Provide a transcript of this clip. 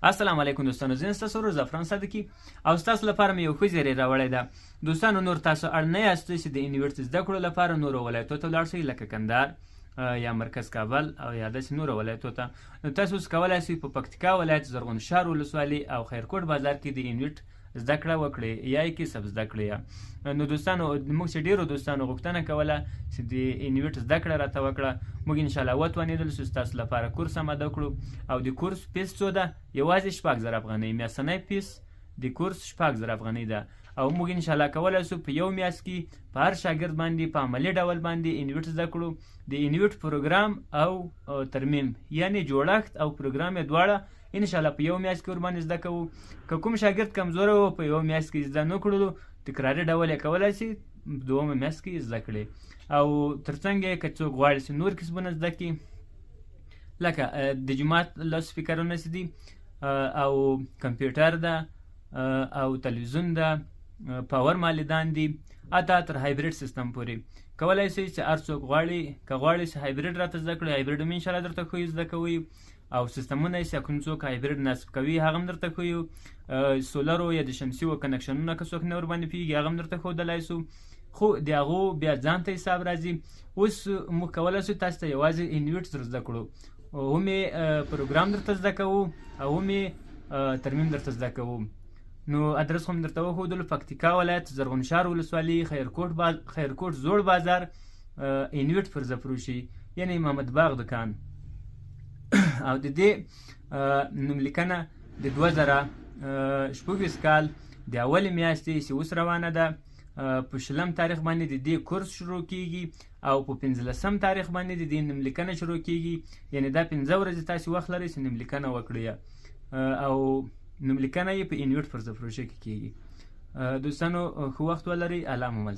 السلام علیکم دوستانو، زه ستاسو ورور زعفران صادقي او ستاسو لپاره مې یو ښه زیری راوړی ده. دوستانو، نور تاسو اړ نه یاست چې د انویټ زده کړو لپاره نورو ولایتو ته ولاړ شئ، لکه کندهار یا مرکز کابل او یا داسې نورو ولایتو ته. نو تاسو اوس کولای شئ په پکتیکا ولایت، زرغون ښار ولسوالي او خیرکوټ بازار کې د انویټ زده کړه وکړئ یا یې کې سب زده کړئ. نو دوستانو، موږ چې ډیرو دوستانو غوښتنه کوله چې د انویټ زده کړه راته وکړه، موږ ان شاء الله وتوانېدل چې ستاسو لپاره کورس آماده کړو. او د کورس فیس څو ده؟ یوازې 6000 افغانۍ. میاشتنی فیس د کورس 6000 افغانۍ ده او موږ ان شاء الله کولای شو په یو میاشت کې په هر شاګرد باندې په عملي ډول باندې انویټ زده کړو. د انویټ پروګرام او ترمیم، یعنی جوړښت او پروګرام یې دواړه ان شاء الله په یو میاشت کې ورباندې زده کوو. که کوم شاګرد کمزوری و، په یو میاشت کې زده نه کړلو، تکراري ډول یې کولای شي دومه میاشت کې زده کړي. او ترڅنګ یې که څوک غواړي چې نور کسبونه زده کړي، لکه د جومات لاسپیکرونه چې دي او کمپیوټر ده او تلویزیون ده، پاور مالیدان دي، حتی تر هایبریډ سیستم پورې کولای شئ چې هر څوک غواړي، که غواړي چې هایبریډ راته زده کړي، هایبریډ هم انشاءالله درته ښیو، زده کوي. او سیستمونه چې کوم څوک هایبریډ نصب کوي، هغه هم درته ښیو. سولرو یا د شمسي و کنکشنونه که څوک نه ورباندې پوهېږي، هغه هم درته ښودلی سو، خو د هغو بیا ځان ته حساب راځي. اوس موږ کولای شو تاسو ته یوازې انویټ در زده کړو، هم یې پروګرام درته زده کوو او هم یې ترمیم درته زده کوو. نو ادرس هم درته وښودلو: پکتیکا ولایت، زرغون ښار ولسوالي، خیرکوټ باز، خیرکوټ زوړ بازار، انویټ پرزه فروشي، یعنی محمد باغ دکان. او د دې نوملیکنه د 2026 کال د اولې میاشتې چې اوس روانه ده په 20 تاریخ باندې د دې کورس شروع کیږي او په 15 تاریخ باندې د دې نوملیکنه شروع کیږي. یعنی دا 5 ورځې تاسو وخت لرئ چې نوملیکنه وکړئ او نوملیکنه یې په انویټ پرزه فروشي کې کیږي. دوستانو، ښه وخت ولرئ، الله مو مل.